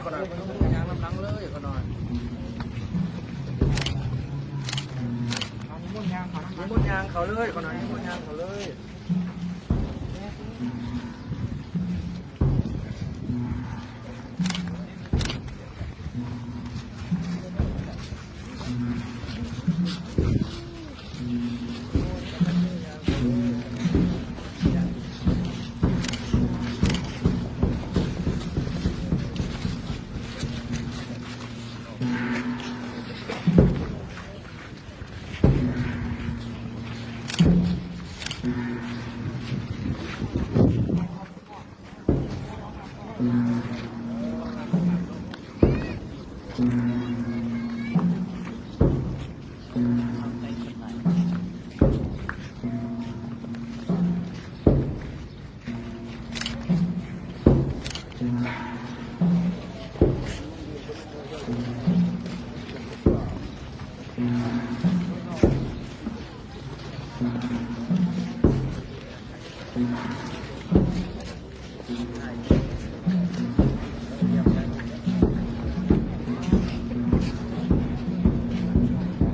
ຂໍໜ້ອຍ ຍາງນຳຫຼັງເລີຍ ຂໍໜ້ອຍ ນິມົນຍ່າງເຂົ້ານຳ ນິມົນຍ່າງເຂົ້າເລີຍ ຂໍໜ້ອຍ ນິມົນຍ່າງເຂົ້າເລີຍ.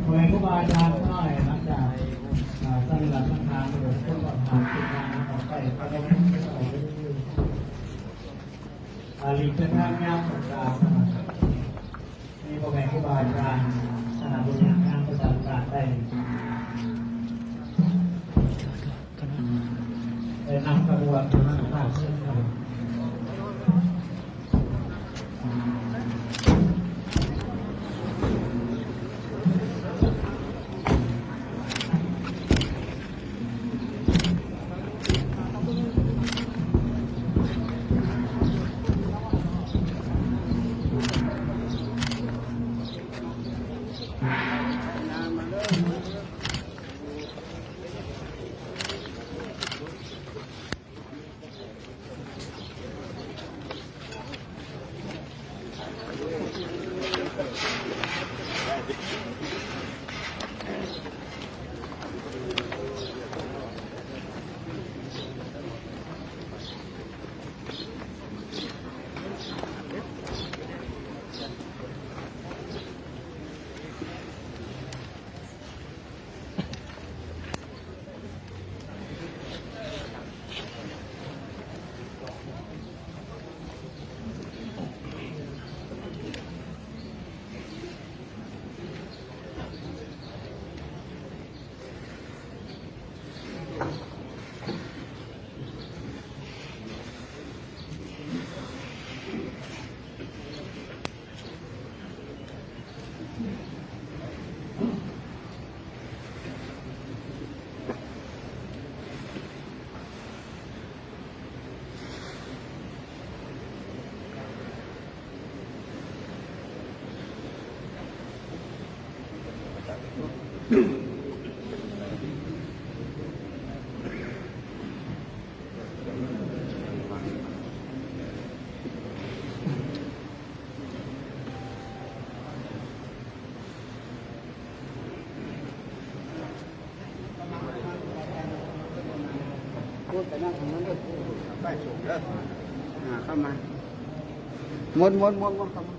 ຂໍໃຫ້ຄູບາອາຈານທັງຫຼາຍ ຫຼັງຈາກ ເອີ ສະລີລະສັງຂານ ຫຼືວ່າຄົນກໍຖາມຂຶ້ນມາ ເຮົາກໍໄປປະດົມ ເອີ ຫຼີກເດີນທາງຍາມສົງການ. ມີພໍ່ແມ່ຄູບາອາຈານ ຄະນະບຸນຍາງງາມປະຈຳການໄດ້ ໄດ້ນຳຂະບວນມາຂາບເຊີນ. ไปส่งเด้อ อ่า เข้ามา วนๆๆๆ เข้ามา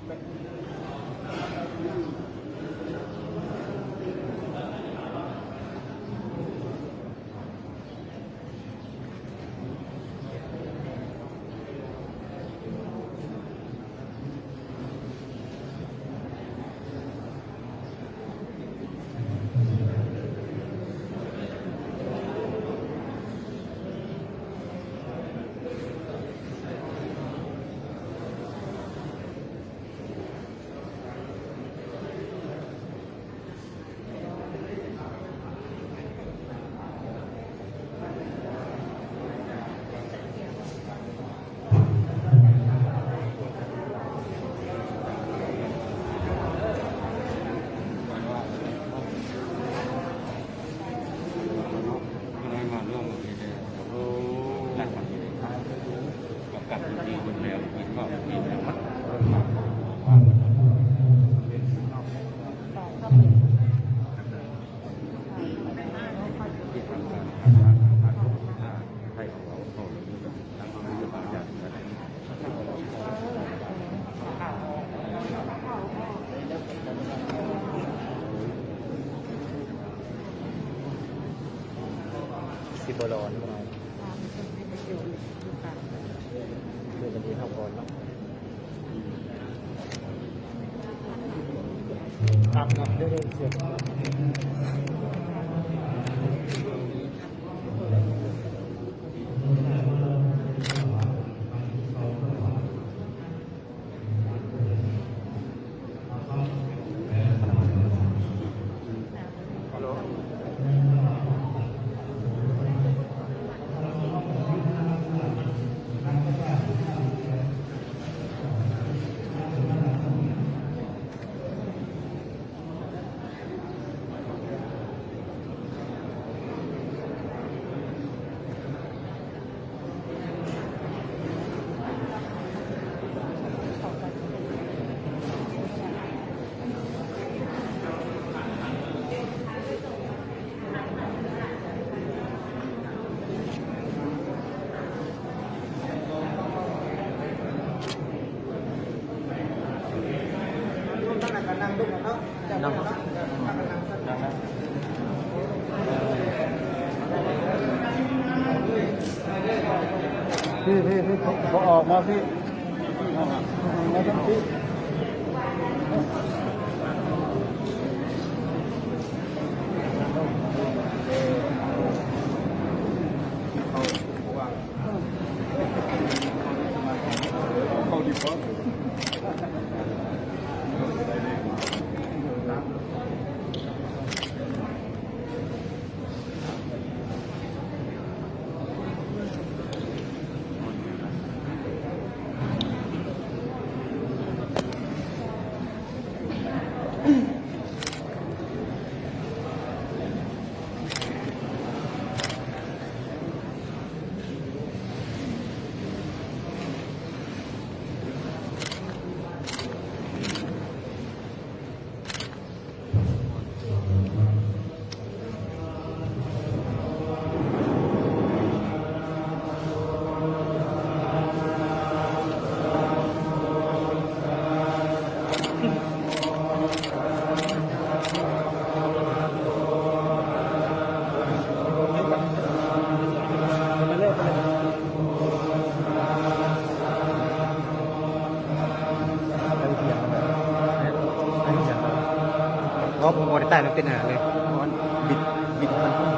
ຊິບໍ່ຫຼອນບໍ່ ຄືມັນມີເຮົາກ່ອນເນາະ ຕາມເນາະ ເດີ ເດີ ສຽງ. ພີ່ ພີ່ ພີ່ ຂໍ ຂໍອອກມາພີ່ ມາທາງພີ້. ເຂົ້າດີພໍ.ເພາະບໍ່ໄດ້ໃຕ້ ມັນເປັນຫາງເລີຍ ເພາະມັນບິດ ບິດມັນ.